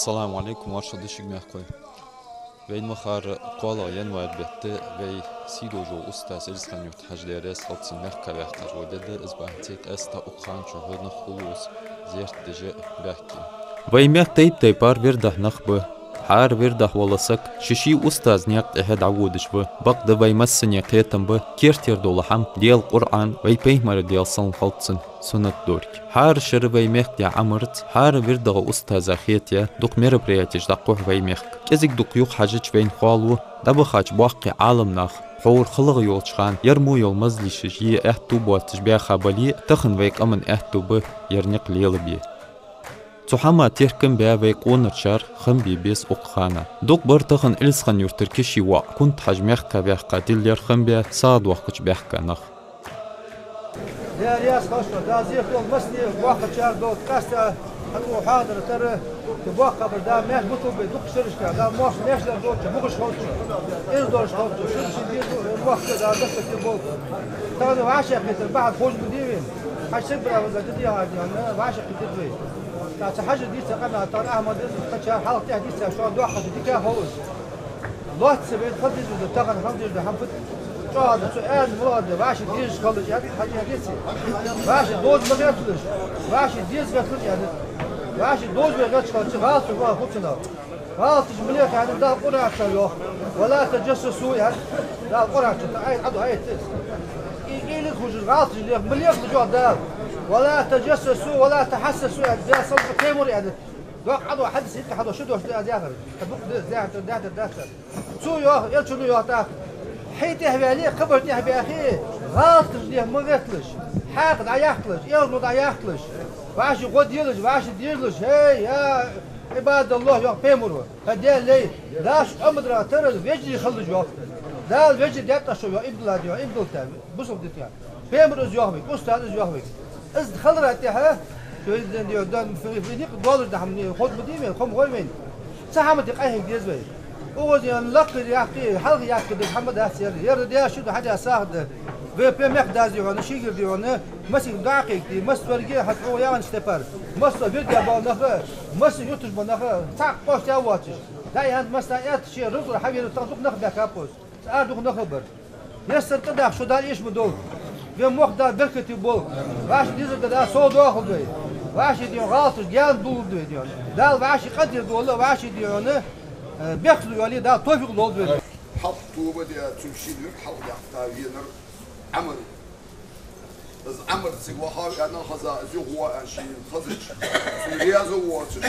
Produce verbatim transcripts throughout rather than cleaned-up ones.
Ассаламу Ӏалайкум, вӀашагӀ да шуга, мехкахой. Вайна ма харра, кхоалагӀа январь бетта вай сийдолча устаза Илисхан-Юрта Хьажа, Даьла раьза хилва цунна, мехка ваьккхача вола ди да из. Бахьан цӀи тӀаэцна укх хана чухь нах хул укхаза зерат деш баьхкина. Вай мехка тайп-тайпара вирдах нах ба. ХӀара вирдах вола саг ший-ший устаза наькъа тӀехьа дӀаводаш ва. Бакъда вай массане кхетам ба, кертера дола хӀама Даьла Къуръан, вай Пайхамара, Даьла салам хилда цунна, суннат долга. ХӀара шера вай мехка даь Ӏамарца, хӀара вирдагӀа устаза хетаяь дукха мероприятеш дӀакхухь вай мехка. КӀезига-дукха юхахьежача вайна хоалу, дӀабахача боккхий Ӏаламнаха, хӀара халагӀа йолча хана ер мо йола мажлисаш е аьттув боацаш баьха бале а, тахан вай къаман аьттув ба ер никъ лелабе. Цу хӀаман теркам баь вай къонарчар хам бе беза укх хана. Дукха бар тахан Илисхан-Юртара Киший воӀ Кунта-Хьажа мехка ваьккха, дилла ер хам баь сагӀа доаккхача баьхка нах. Даьла раьза хилва шоана, Дала зехьа долда массане, боккхачар долда къаьстта, хьатӀавоагӀа хьадар тара, кхы боккхагӀбар Дала маьрша буталба вай дукха шерашка, Дала мос маьрша долча, мугӀаш хилда, ираз долаш хилда, шура шин деза, мохк Дала дастарте болба. Тахан вӀашагӀкхетар бахьан хоза ма дий вайна, хьажа саг бара ваза дидий хьадиана, вӀашагӀкхетар вай. ТӀаккха цу Хьажа дийца къамаьл, тахан Ахьмада, кхычар хьалха тӀехьа дийца, шоана доккха хӀама дика хулаш. Лоацца вайна хила дезаш да, тахан хила дезаш да, хӀама фуд чӀоагӀа да, цу аьнна мулагӀа да, вӀаши дезаш хилалаш аьнна, хьажа дийций. ВӀаши доза ма гӀерталаш, вӀаши деза гӀерталаш аьнна. ВӀаши доза вай гӀерташ хилча, гӀалаташ ва хуцанал. ГӀалаташ ма леха аьнна, Дала Къуръан чу йоах. «ولا تجسسوا», аьнна, Дала Къуръан чу, ай, Ӏадо, ай, тес. И, и лиг хужа гӀалаташ леха, ма леха луш йоах Дала. «ولا تجسسوا ولا تحسسوا», аьнна, Дала салам Пайхамара аьнна. Доккха Ӏадо хьадис, итт хьадо, ши дош да аз яхар. Ха букъ да, зехьа, дахьа, дахьа. Цо йоах, Элчано йоах тӀаккха. Хьай тӀехьа ваьле, кхыбараш тӀехьа баьхе, гӀалаташ леха ма гӀерталаш, хьакъ дӀаяхталаш, эрзло дӀаяхталаш, вӀаши гӀо делаш, вӀаши дезалаш, хӀей, я Ӏибадаллахь, йоах Пайхамара, хӀай Даьла лай, Дала шо къамадра тара вежарий хилалаш йоах. Дала вежарий даьд шо йоах, имдала дий йоах, имдалта, бусалба дитя. Пайхамара из йоах вайга, устаза из йоах вайга. Из хилара тӀехьа, шо из ден дий, дан фи-, фи-, никъ долаш да хӀама, хоза ма дий вайна, хӀама гой вайна. Цу хӀаман тӀа къахьега деза вай. Укхаза лакхе яккхе, хьалхе яккхе деза хӀама дац ер. Ер да, ши да, хьадаь сагӀа да. В П мехкдас дий хьона, шийгара дий хьона, массанега дӀакхайкаде, массаварга хьа цӀогӀа яханча тайпара, массо вирде бола нах а, массайолча юрташ бола нах а, цхьаккха къоастаяь воацаш. ДӀаяхьа масса аьтта ший рузкъа хьавера, тахан дукха нах баьхкаб укхаза. Цу ара дукха нах а бар. Ессар тӀадахка шо Дала эшам долда. Вай мохк Дала беркате болба. ВӀаши дезаргда Дала совдоахалда вай. ВӀаши дий хьона гӀалаташ гаьна дуллалда вай дий хьона. Дала вӀаши къинтӀера довла, вӀаши дий хьона, э, бехказло йоалае Дала товфикъ лолда вайна. Хьалха тоба даь, цун шин юрта хьалха яхта венар Ӏамар. Из Ӏамар цига вахав аьнна хеза, из юха ва аьнна шийна хезача, цунна раьза воацаш,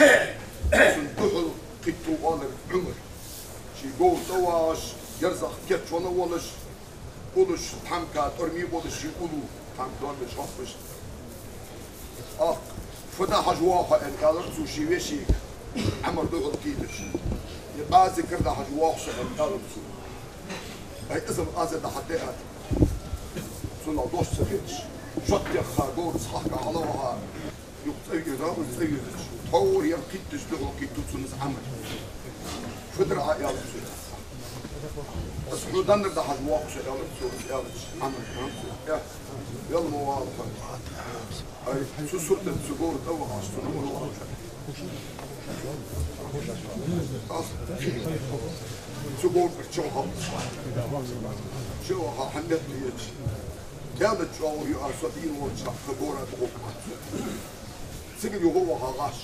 цунна духьал кхийтта оалар Ӏумар. Ший говра тӀа вагӀаш, ерзах кечвенна волаш, уллаш тхьамка тӀорми болаш, ший уллув тхьамка тӀормеш хьокхаш. Ах, фу дӀахьажа воагӀа хьо, аьнна, аьлар цо ший вешийга, Ӏамар духьал кхийтача. Е къази кара дӀахьажа воагӀа со, аьнна, аьлар цо. Ай, из-м аз а дӀахьаде аьнна. Цунах дош ца хеташ, шоттех ха говраца хьахка хьалваха. Юха цӀавийрза, из цӀавийрзача, тхьовра ер кхийттача духьал кхийтта цунна из Ӏамар. Фу дар Ӏа, аьлар цо. Аз хьо даннар дӀахьажа воагӀа со, аьлар цо, аьлча Ӏамар, Ӏамар цо. Э, вел ма вала хьо. Ай, цу суртаца цу говра тӀа вахаш, цунна ма вала. Аз цу говра чу ваха. Чу ваха, хьанбетта еча. Даьла чӀоагӀа ю аз со дийна волча хана говра тӀа гӀоргвац. Цига юха ваха гӀаш.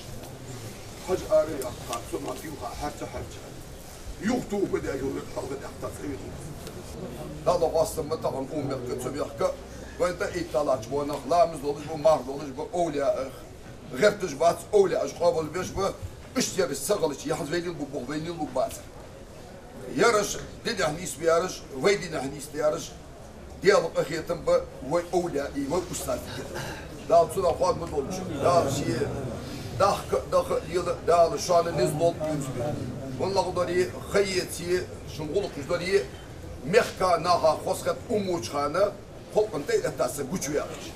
Хьажа ара яхка, цу ма юха хьарча-хьарча. Юха тоба даь йолаш хьалха тӀехтац вай. Дала гӀоссамма тахан укх мехка, цу мехка, вайна тӀаийтталлача бонах ламаз долаш ба, марха долаш ба, овлияъ гӀерташ бац, овлияъаш къоабалбеш ба, уж ераш ца хилча, яхьанз вайнал бу бох, вайнал бу бацар. Ераш динехьа нийсбаьраш, вай динехьа нийсдаьраш, Даьла къахетам ба вай овлияъий, вай устазий. Дала цунах хоадам болча, Дала ший дахка а даха а лела, Дала шоана низ лолда юнус бе. Валлахь, дори хайеце, шун гӀулакхаш дори, мехка наха хоза хет умуча хана, халкъан тӀа а этта са гучаваьгӀача.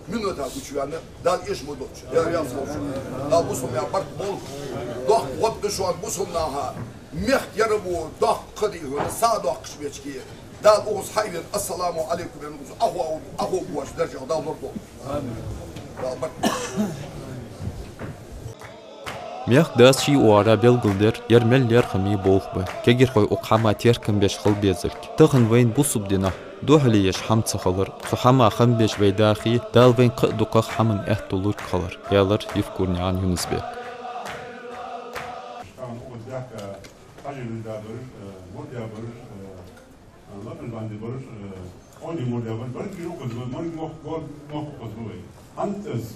Минута гучаваьнна, Дала эш ма долча, Дала ял ца волча. Дала бусалба наьха барт болба. Доккха гӀод да шоана бусалба наха. Мехка яр бу доккха дий хьона, са доккхаш бечки. Дала укхаза хьайвен, ассаламу Ӏалайкум, вен укхаза ахо, ахо гуаш даржах Дала лор долда. Дала барт. Мехкдас ший оагӀорахьа белгалдир, ер мел лерхӀаме болх ба. Кагирхой укх хӀаман теркам беш хила безилга. Тахан вайна бусалба динах духьале еш хӀама ца хилар, цу хӀаман хам беш вай дахе, Дала вайна кхы а дукхагӀа хӀаман аьттув лургхилар, аьлар Евкурнаькъан Юнус-Бека. Хьажа вирда бараш, э, мурда бараш, э, лакхара банде бараш, э, къоне мурда бараш, бараш гиро кхозбу, ман мох-, мох-, мохк кхозбу вай. ХӀанз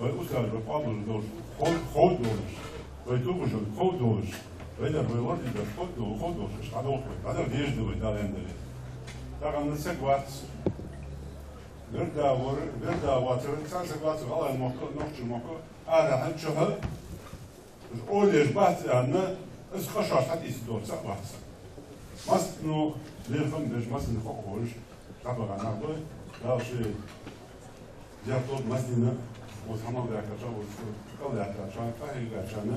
вай устазаш вай къоабалдеш долаш, хов-, ховш долаш, вай тухуш хов долаш, вай дар вай лорди дар хов дол-, хов долаш, аш хьадох вай, хьадар деш да вай, Дала аьнна дале. Тахан саг вац, вирда вар, вирда вацар, цхьа саг вацар, гӀалгӀай мохк, нохчий мохк, ара хьан чухьа, Олеш бац аьнна, из къа шоаш хьатӀаийца дола цхьа вац. Массано лерхӀам беш, массане хов ховш, дӀабаха нах ба, Дала ший зеркъо массанена, оцу хӀамал даьккхача, оцу кӀал даьккхача, къахьийгачарна,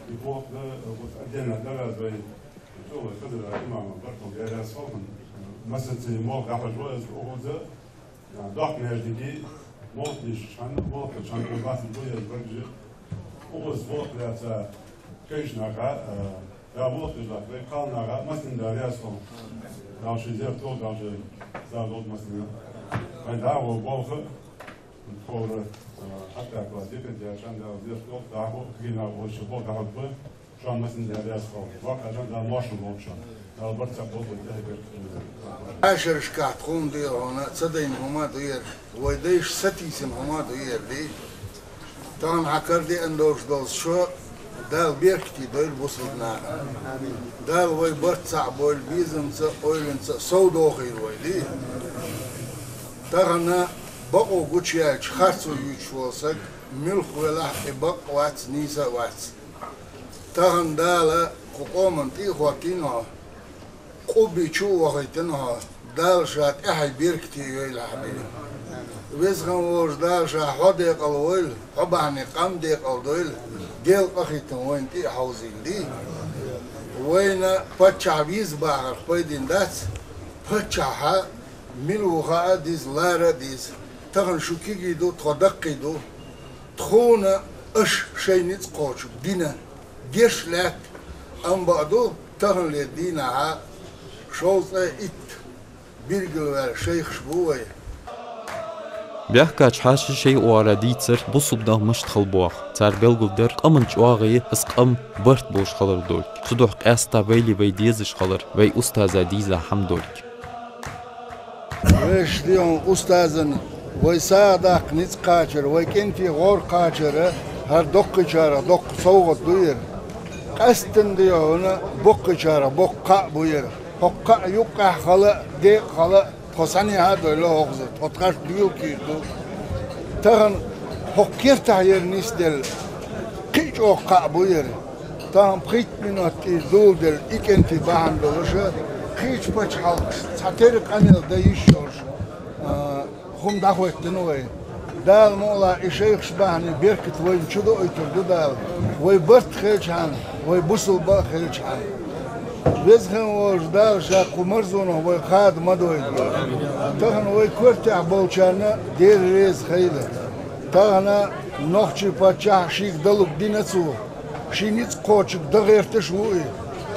и полк да, оцу отдельно дараз вай, цо вай хазара имама баркал дерас хӀалхан, массанеца молха дӀахьажа, из охоза, Доккха маьждиге, молхаш чан, молхаш чан, бахьан бу яз багажи. Укхаза молха лаьца кайшнаха, э, я молхаш лаьца, вай кхалнаха, массанена раьза хилва. Дала ший зеркъо, Дала ший зеркъо массанена. Вай дагӀо болх, тховра, э, хьатта кхо дика дечан, Дала зеркъо, дагӀо, кхийна болх, шо болх дагӀо ба. Шоана массанена раьза хилва. Воккха жан Дала моаршал болба шоана. Дала барт цхьа болба вай тӀехьа беркат. Ӏашарашкахь тхона дий хьона, ца дайна хӀума а дуй ер. Вай дайша сатийсина хӀума а дуй ер, дий. Тахан хьа кара деана долаш долча шо Дала беркате дойла бусалба наха. Дала вай барт цхьа бойла, безамца а, ойланца а сов дохийла вай, дий. Тахан бакъо гучаяьлча харцо юьйцуш вола саг, муьлхха велахь а, и бакъ вац, нийса а вац. Тахан Дала кху къаман тӀе а хӀоттийна хьо, къубби чу а вахийтина хьо, Дала ша тӀехьа беркате йойла хьа, бий. Веза хинна волча Дала ша хьо декъала войла, хьо бахьане къам декъала дойла, Даьла къахетам вайна тӀе а хьовзийла, дий. Вайна паччахь веза бахарах пайда дац, паччахьа мила ва хаа деза, лара а деза. Тахан шу кегий ду, тхо даккхий ду. Тхона аша шоай ницкъ кхочург дина деш лаьтта, амма бакъду, таханлера дийнахьа шовзткъе итт биргал ваьр шайхаш бу вай. Баьхкача хьаьшаша шоай оагӀорахьа дийцар бусалба нах мишта хила боах. Цар белгалдир къаман чӀоагӀа, из къам барт болаш хилар долга. Цудухьа къаьстта вайли вай дезаш хилар, вай устаза дийза хӀама долга. Вешта дий хьона устазан вай сагӀа даккха ницкъ кхачар, вай кӀентий гӀор кхачар, хӀара доккхачарах доккха совгӀат ду ер. Къаьстта дий хьона боккхачарах боккха кхаъ бу ер. ХӀокху кхаъ юккъехь хила а, декъа хила а, тхо схьанехьа а дойла хӀокхуза, тхо тхаьш дуьйла кийр ду. Тахан хӀокху кертахь ер нисделла кхин а чӀогӀа кхаъ бу ер. Тахан пхийтта минот тӀера доладелла и кӀентий бахьана долуша, кхечу пачхьалкхашца цхьатерра къамел дан йиш йолуш, а, хӀума дӀахӀоьттина вай. Дала мукъалахь и шайхаш бахьане беркат вайна чу доуьйтур ду Дала. Вай барт хилчахьана, вай бусалба а хилчахьана. Веза хинна волча Дала ша кху марзонах вай хада ма дойла. Тахан вай коьртехь болчарна Дела реза хилда. Тахана нохчий паччахь шийга далург дина цо. Ший ницкъ кхочург дан гӀерташ ву и.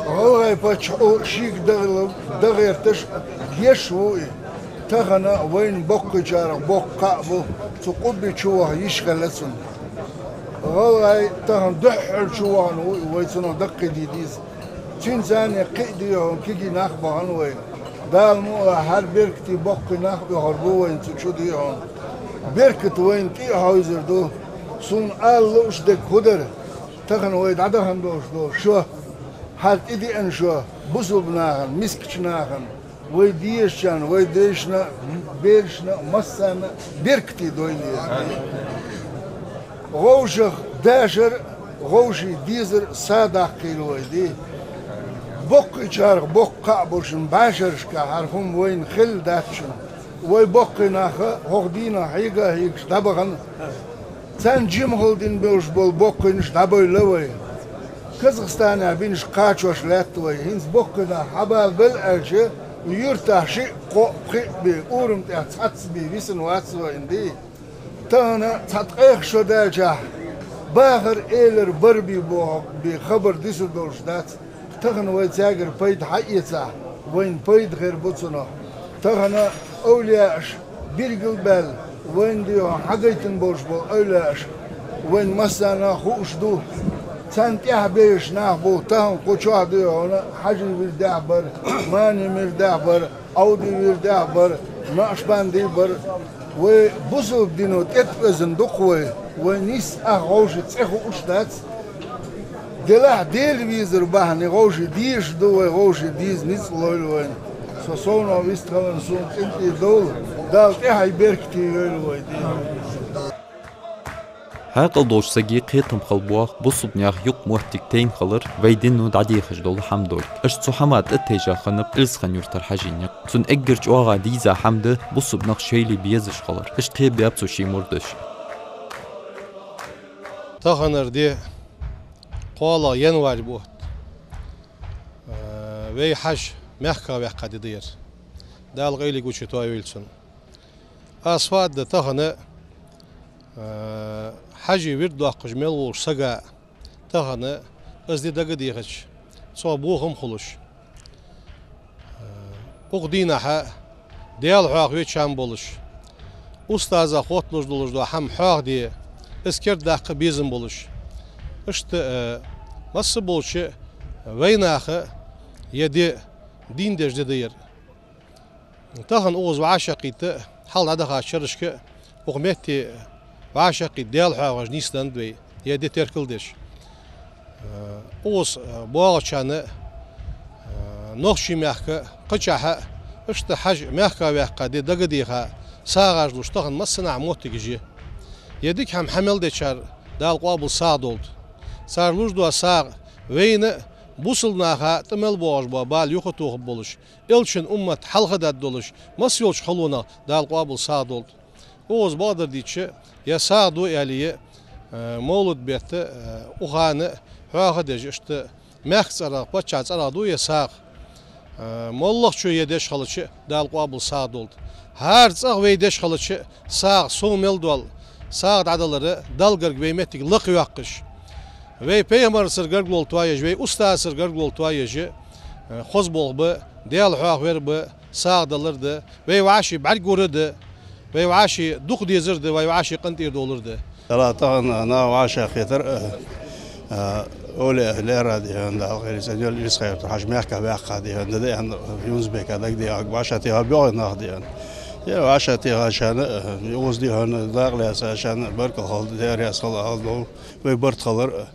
ГӀалгӀай паччахьо шийга далург дан гӀерташ деш ву и. Тахана вайна боккхачарах боккха кхаъ бу, цу къубби чу ваха йиш хилла цунна. ГӀалгӀай тахана дуьххьара чу вахана ву и, вай цунах даккхийде деза. Цуьнца цхьаьна кхин а дий хьона кегий нах бахана вай. Дала мукъалахь хӀара беркате боккхий нах а оьхур бу вайна цу чу дий хьона. Беркат вайна тӀе а хьовзур ду. Суна ала лууш дерг хӀун дара? Тахана вай дӀадахана долуш долу шо, хӀара тӀедеана шо, бусалба нахана, мискачу нахана, вай дезачарна, вай дайшна а, берашна а, массарна а беркате дойла. ГӀовшах дашар а, гӀовший дезар а сагӀа даккхийла вай, дий. Боккхачарах боккха кхаъ бу шуна, бӀешерашкахь хӀара хӀума вайна хилла дац шуна. Вай боккхий нах а хӀокху дийнах хьега а хьегаш дӀабахана. Царна жимахалла дина болуш болу боккхийнаш дӀабевлла вай. Казахстанехь бинарш кхачош лаьтта вай. ХӀинца боккхий нах хьабалабелла аьлча, юьртахь шиъ, кхоъ, пхиъ бен, урам тӀехь цхьацца бен висина вац вайна, дий. Тахана цхьа ткъех шо даьлчахь, Бахар, элар, барби боху, би хабар дисар долуш дац. Тахан вай цаьргара пайда хьаэцахь, вайна пайда хир бу цунах. Тахан овлияаш билгал а баьлла, вайна дехьа хьагайтина болуш болу овлияаш вайна массарна а хууш ду. Царна тӀаьхьа бевзаш нах бу, тахан кху чохь дехьа хьуна Хьажи вирдехь бара, Мани вирдехь бара, Ӏовди вирдехь бара, Накъшбанди бара. Вай бусалба дино тӀетоьзна ду-кх вай, вай нийсса ах вовшийн цӀе хууш дац. Делахь Дела везар бахьана вовшийн дезаш ду вай, вовшийн деза ницкъ лойла вайна. Со совнах вистхиларна суна къинтӀера довла, Дала тӀаьхье беркате йойла вай дин. Хьаькъал долчу саге кхетам хила боху бусалба нехан юкъ-моттиг тайна хилар вай дино дӀадехаш долу хьама дерг. Аша цу хьама тӀе тайжа хиннаб Илсхан-Юьртара Хьажин некъ. Цунна эггара чӀогӀа дийза хьама ду бусалба нах шайли безаш хилар. Аша кхебаьб цу шен мурдаша. Таханара де кхоалгӀа январь бу. Э, вай Хьажа мехках ваьккха де дар. Дала къайле гучуйойла цунна. Ас фу ду тахана, а, Хьажи вирд доккхуш мел волчу сага тахана ас де дагадехача, цо бохам хулаш. А, укх дийнахьа Дела хьоахаве чам болуш, устаза хотталуш долуш дола хьама хьоахаде, ас кердадаккха безам болуш. Иштта, а, масса болчу вайнаха я де дийна деш де дар. Тахан укхаза вӀашагӀкхийтта, хьалха дӀадахача шерашка укх метте вӀашагӀкхийтта Дела хьоахавеш нийсденнад вай, я де теркалдеш. Укхаза богӀучарна, нохчийн мехка, кхачахьа, иштта Хьажа мехках ваьккха де дагадеха, сагӀаш луш тахан массанахьа моттигаш я. Я дика хьама хьа мел дечара Дала къоабал сагӀа долда. Цара луш дола сагӀа вайна, бусалба наха тӀе мел богӀуш бола бала юхатохаргболуш, элчан уммат хьалхададдолуш, масса йолчу халонах Дала къоабал сагӀа долда. Укхаза бакъдар дийцича, я сагӀа ду аьлла, э, мовлид бетта, э, укхана хьоахадеш иштта мехка цӀарах, паччахь цӀарах ду я сагӀа. Э, моллагӀчо я деш хилча, Дала къоабал сагӀа долда. ХӀара цӀагӀа вай деш хилча, сагӀа сов мел дола, сагӀа дӀадалара Далла гарга вай меттиг лакхайоаккхаш. Вай пайхамарацара гаргалол тоеш, вай устазацара гаргалол тоеш, э, хоза болх ба, Дела хьоахавар ба, сагӀа далар да, вай вӀаший бӀарг гур да, вай вӀаший дукха дезар да, вай вӀаший къинтӀера довлар да. Дала тахана нах вӀашагӀкхетар, а, а, овлияаш лаьрра дехьа, Дала къайле цӀена йойла, Илсхан-Юьртара Хьажа мехках ваьккха дехьа, де деана, Юнус-Бека дагадеха, вӀашагӀтеха богӀу нах дехьа. Е вӀашагӀтехачарна, а, укхаза дехьа, дакъа лаьцачарна баркал хилда, Дела раьза хилва ала довла, вай барт хилар, а,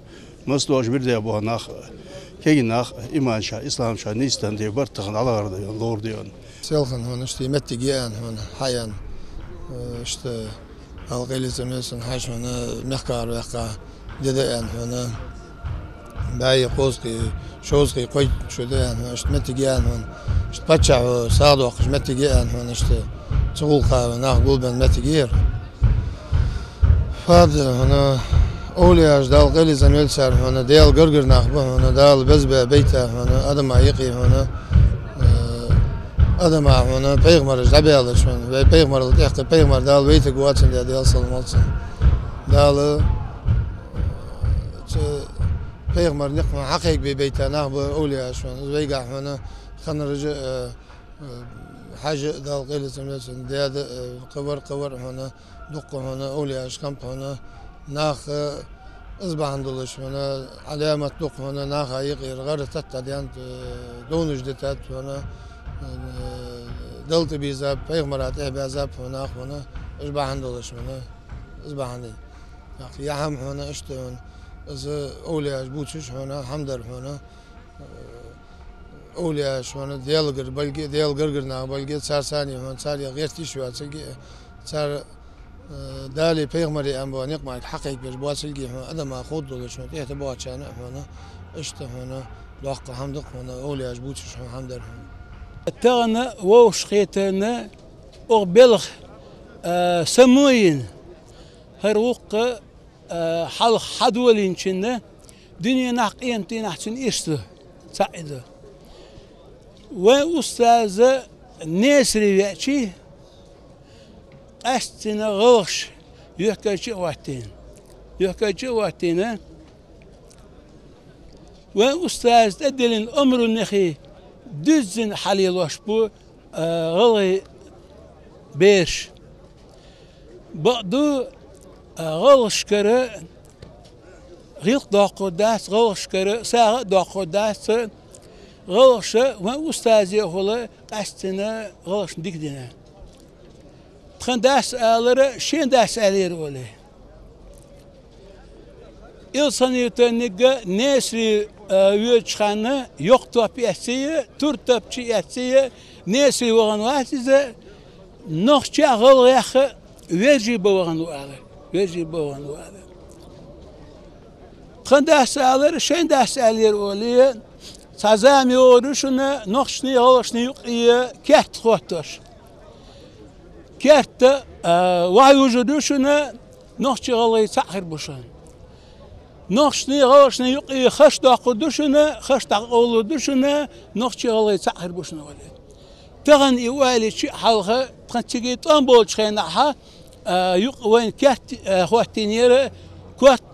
Масса долчу вирде боху нах, кегий нах, иманча, исламча нийсденна де барт тахана дӀалахар да йон, ловр да йон. Селхан хьуна, иштта меттиг еана хьуна, хьаеана. Э, иштта, Дала къайле цӀена йойла, Хьажа хьуна, мехкара ваьккха, де деана хьуна. БӀаьи кхузткъеи, шовзткъеи кхойтта шу деана хьуна, иштта меттиг еана хьуна. Иштта паччахьо сагӀа доккхуш меттиг еана хьуна, иштта цу гӀулакха нах гулбенна меттиг яра. Фада хьуна, овлияаш, Дала къайле цӀена йойла царна хьуна, Дела гаргара нах ба хьуна, Дала беза бе байта хьуна, адама юкъе хьуна, э, адама хьуна, пайхамараш дӀабаьллача хьуна, вай пайхамарал тӀехкхи пайхамар Дала вайтаргвоацандаь, Дела салам хилда цунна. Дала, э, цу пайхамар никъ хьуна хьакхайкабе байта нах ба овлияаш хьуна, из вайгахь хьуна, ханаржа, э, Хьажа, Дала къайле цӀена йойла цун даьда, э, кхывар, кхывар хьуна, дуккха хьуна, овлияаш хиннаб хьуна, нах, э, из бахьана долуш хьуна, Ӏаламат дукха хьуна, наха юкъера гӀар татта дент, э, довнаш дитад хьуна, э, Далла тӀабийзаб, пайхамара тӀехьа баьзаб хьуна, нах хьуна, из бахьана долуш хьуна, из бахьана. Я хьама хьуна, иштта хьуна, из овлияаш бувцаш хьуна, хьамдар хьуна, овлияаш хьуна, Дела гар балга, Дела гаргара нах балга, цар царний хьуна, цар я гӀерташ йоацилга, цар, э, Дали пайхамари амма бо никъ мара хьакхайкабеш боацилга хьуна, адама хӀуд долуш хьуна, тӀехьа боацачарна хьуна, иштта хьуна, доккха хьамда хьуна, овлияаш бувцаш хьуна, хьамдар хьуна. Тахана вовшахкхетарна, оха белха, э, самоин, хӀара вуккха, а, хьалха хьадолийначунна дуьненахь, къематдийнахь цунна ирс ду, цхьаъ ду. Вайн устаза Несаре веача, къаьстина гӀалгӀаша юхкарча а хӀоттийна. Юхкача а воттийна, вай устаза тӀадиллина омруннахи дуьззина хьалелош ба, а, гӀалгӀай бераш. Бакъду, а, гӀалгӀашкара гӀиллакх доккхур дац, гӀалгӀашкара сагӀа а доккхур дац, гӀалгӀаша вай устазехула къаьстина гӀалгӀашна дика дина. Тхан дас алара, шен дас аьллера оле. Илсхан-Юртарниг Несаре, а, воьдуча хана йоккха топ эццеи, тур тапчи эццеи, Несаре вахана вац из, нохчех, гӀалгӀех вежарий бан вахана ва аьлар. Вежарий бан вахана ва аьлар. Тхан дас алара, шен дас аьллера оле, цхьа зама йоагӀар ю шуна нохчашнеи гӀалгӀашнеи юкъе керт хотташ. Керта, а, вай вужар ю шуна, нохчеи гӀалгӀеи цхьаъ хир ба шуна. Нохчашнеи гӀалгӀашнеи юкъе хаш доккхур ду шуна, хаш дӀакъовлар ду шуна, нохчеи гӀалгӀеи цхьаъ хир ба шуна оле. Тахан из оалача хьалха, тхан цига тӀом болча хенахьа, а, юкъе вайна керт, а, хоттийнера, корт,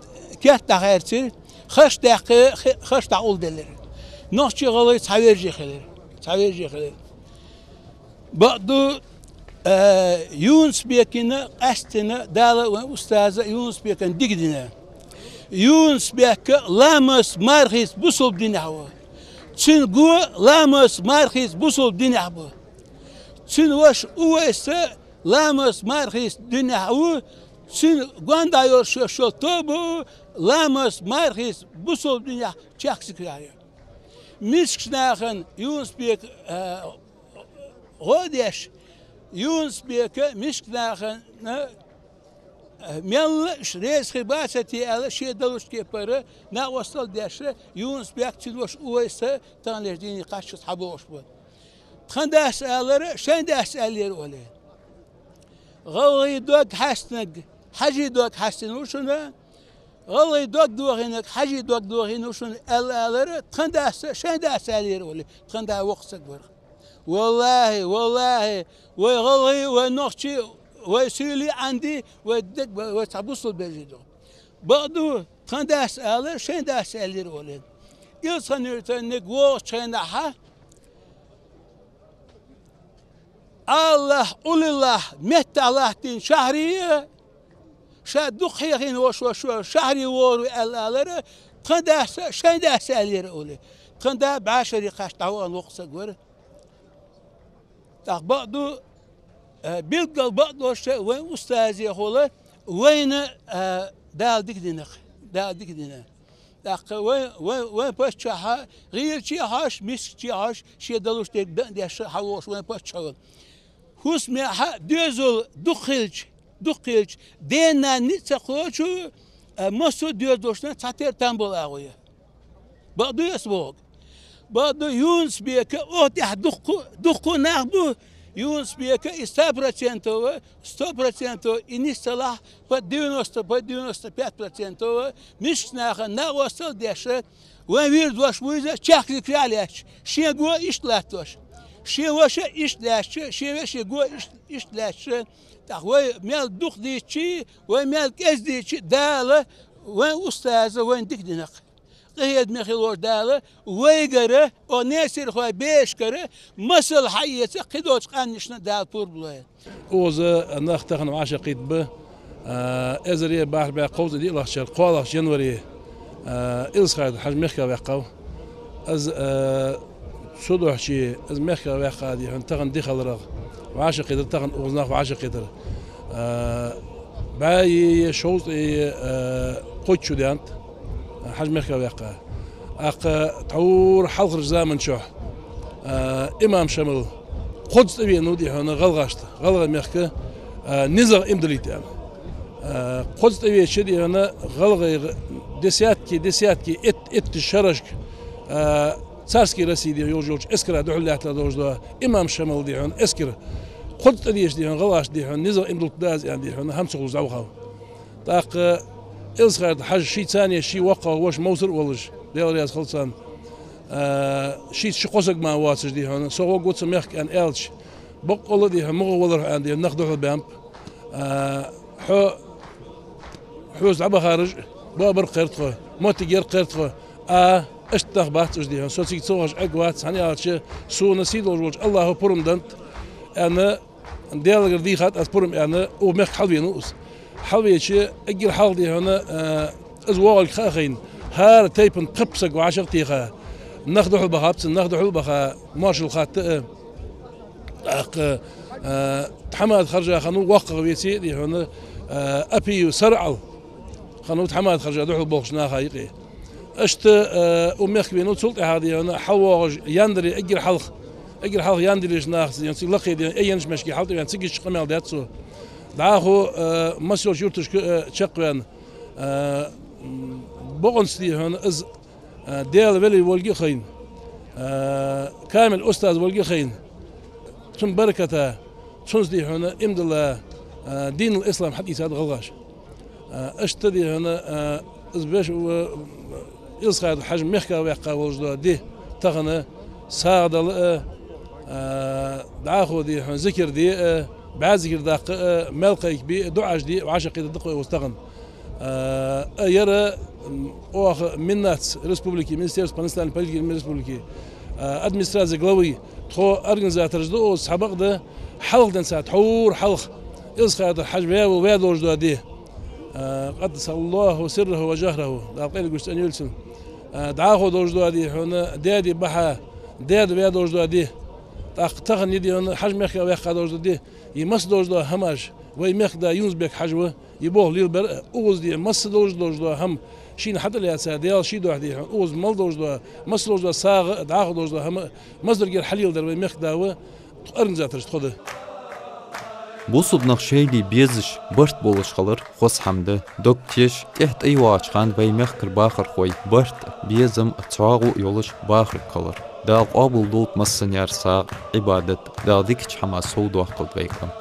керт дӀахаьрцира, хаш даьккхира, хе-, хаш дӀакъовладелира. Нохчеи гӀалгӀеи цхьа вежарий хилира. Цхьа вежарий хилира. Бакъду, а, Юнус-Бекана къаьстина Дала вай устаза Юнус-Бекана дика дина. Юнус-Бек ламаза, мархеца бусалба динехь ва. Цун го ламаза, мархеца бусалба динехь ба. Цун воша Увайс ламаза, мархеца динехь ва. Цун гонаха йолуш йола тоба ламаза, мархеца бусалба динехь чехка зикарехь я. Мискача нахана Юнус-Бека, а, гӀо а деш, Юнус-Бека мискача нахана, а, мелла а уьш реза хир бацара те аьлла, шен далучу кепара накъосталла деш, Юнус-Бек, цун воша Увайс таханлерчу дийне кхаччалц хьабогӀуш бу. Тхан дас алара, шен дас аьллера оле. ГӀалгӀай дог хьаьстинарг хьажий дог хьаьстина ву шуна, гӀалгӀай дог дохийнарг хьажий дог дохийна ву шуна аьлла алара, тхан дас а, шен дас а аьллера оле, тхан да воккха саг вара. Валлахьи, валлахьи, вай гӀалгӀай, вай нохчий, вай суьйлий, Ӏандий, вай даг, вай, вай цхьа бусалба вежарий ду. Бакъду, тхан дас а алара, шен дас а аьллера оле. Илсхан-Юртарниг вогӀучу хенахьа, Аллахь, уллуллахь, меттахь латтийна шахьарий, ша дукха хьехийна воша, воша шахьарий вогӀур ву аьлла алара, тхан дас а, шен дас а аьллера оле. Тхан да бӀаьшаре кхаьчча дӀавахана воккха саг вара. ТӀаккха бакъду, а, билггал бакъдолуш вайн устазехула вайна, а, Дала дика дина-кх, Дала дика дина. ТӀаккха вай, вай, вайн паччахьа гӀийлачу а хьожуш, мискачу а хьожуш, шен далуш дерг дан а деш хьавогӀуш вайн паччахь ву. ХӀусамехьа доьзал дукха хилча, дукха хилча, ден-нана ницкъ ца кхочу, а, массо а доьзалшна цхьатера там бола агӀо я. Бакъду ас бохург? Бакъду, Юнус-Бека оха тӀехь дуккха, дуккха нах бу. Юнус-Бека и сто процентов, сто процентов и нисдалахь, под девяносто, под девяносто пять процентов мискачу нахана накъосталла деш, вайн вирд воша ву иза, чехка зикарехь лаьтташ, шен го иштта латтош, шен воша иштта лаьтташ, шен вешин го иштта, иштта лаьтташ. ТӀаккха вай мел дукха дийцчи, вай мел кӀезиг дийцчи, Дала, вайн устаза вайна дика дина-кх. Къахетаме хилла волчу Дала вайгара, оха несархой бешкара масал хьаэца кхидолчу къаьмнашна Дала пурба лойла. Укхаза нах тахана вӀашагӀкхийтта ба, а, эзаре бархӀ бӀе кхузткъе диълагӀчу шарахь кхоалгӀачу январе, а, Илсхан-Юртара Хьажа мехках ваьккхав. Аз, а, цу духьа, аз мехках ваьккха, дий хьуна, тахана дихаларах вӀашагӀкхетар, тахана укхаза нах вӀашагӀкхетар. А, бӀаьи шовзткъеи, а, кхойтта шу даьннад, а, Хьажа мехках ваьккха. ТӀаккха тхьовра хьалхарчу заманчохь, а, имам Шамал кхузза тӀевеана ву, дий хьуна, гӀалгӀашта, гӀалгӀай мехка, а, низагӀа иман далийта аьлла. А, кхузза тӀевеача, дий хьуна, гӀалгӀай десятки, десятки эт-, эттачу шерашка, а, царский Россия дийна йолчу эскара дуьхьал лаьттар долуш ду, имам Шамал, дий хьуна, эскар кхузза тӀедеача, дий хьуна, гӀалгӀашта, дий хьуна, низагӀа иман далийта деза аьлла, дий хьуна, хӀама ца хулаш дӀавахав. ТӀаккха Илсхан-Юртара Хьажа ший царна ший воккхагӀа воша Мовсар а волуш, Дела реза хилва царна, а, шийца ши-кхо саг мара воцуш, дий хьуна, со гӀо гу цу мехка аьлла аьлча, баккъалла а, дий хьуна, муха валар хьо аьлла, дий хьуна, нах дуьхьал баьннаб. А, хьо Хьоца дӀабахараш а, боабар кхер тхо, моттиг яр кхер тхо, а, иштта нах бац уж, дий хьона. Со цига ца вахаш Ӏергвац, хӀана аьлча, сона сий долаш волча АллахӀа пурам деннад, аьнна, Даьлагара дийхад аз пурам, аьнна, укх мехка хьалвенав из. Хьалвеча, эггара хьалха, дий хьона, а, из воагӀилга ха а хайна, хӀара тайпан пхи-пхи саг вӀашагӀтеха, нах духьалбахаб цунна, нах духьалбаха, моаршал хатта а, тӀаккха, а, тхьамада харжа хиннав, воккхагӀа веце а, дий хьона, а, Апиев СаргӀал хиннав тхьамада харжа духьалболхача наха юкъе. Иштта, а, укх мехка венав, цул тӀехьагӀа, дий хьона, хьалвоагӀаш Яндаре эггара хьалха, эггара хьалха Яндаре йолча нахаца, дий хьона, цига лакхе, дий хьона, Ӏе еннача мехка хьалтӀавена, цига иштта къамаьл даьд цо. ДӀахо, а, массайолча юрташка, а, чакхваьнна, а, м, бокъонца, дий хьона, из, а, Даьла велий волга а хайна, а, камил устаз волга а хайна, цун бараката, цунца, дий хьона, иман дилла, а, динул ислам хьатӀаийцад гӀалгӀаша. А, иштта, дий хьона, а, из веш, а, Илсхадар-Хьажа мехка ваьккха волаш дола ди тахан сагӀа дала а, а, дӀахо, дий хьона, зикар де а, бӀаь зикар даккха а, маьл кхайкабе а, дуӀаш де а, вӀашагӀкхетаргда-кх вай укхаза тахан. А, а, ер, м, оаха Миннаца республике, Министерство по национальной политике республике, а, администраци главы, тхо организатораш да, укхаза цхьабакъда, хьалха денз, тхьовра хьалха, Илсхадар-Хьажа ваь, ваь долаш дола ди, а, قدس الله سره وجهره, Дала къайле гуш цӀена йойла цун, а, дӀахо долаш дола, дий хьона, даь-ди бахьа, даь-да ваь долаш дола ди, тӀаккха тахан, дий хьона, Хьажа мехка ваьккха долаш дола ди, из масса долаш дола хӀамаш, вай мехкда Юнус-Бек-Хьажа ва, из болх лелабаьр а, укхаза, дий хьона, масса долаш, долаш дола хӀама шийна хьатӀалаьца, Даьла ший духьа, дий хьона, укхаза мел долаш дола, масса долаш дола сагӀа а, дӀахо долаш дола хӀама а, массадаргара хьалеладер вай мехкда ва, организатораш тхо да. Бусалба нах шоайла безаш, барт болаш хилар хоза хӀама да. Дог теш, тӀехьа тӀайоагӀача хана вай мехкара бахархой барт а, безам а, цхьоагӀо а йолаш бахарг хилар. Дала къоабалдолда массане а сагӀа, Ӏибадат, Дала дикача хӀаман сов доаккхалда вай къам.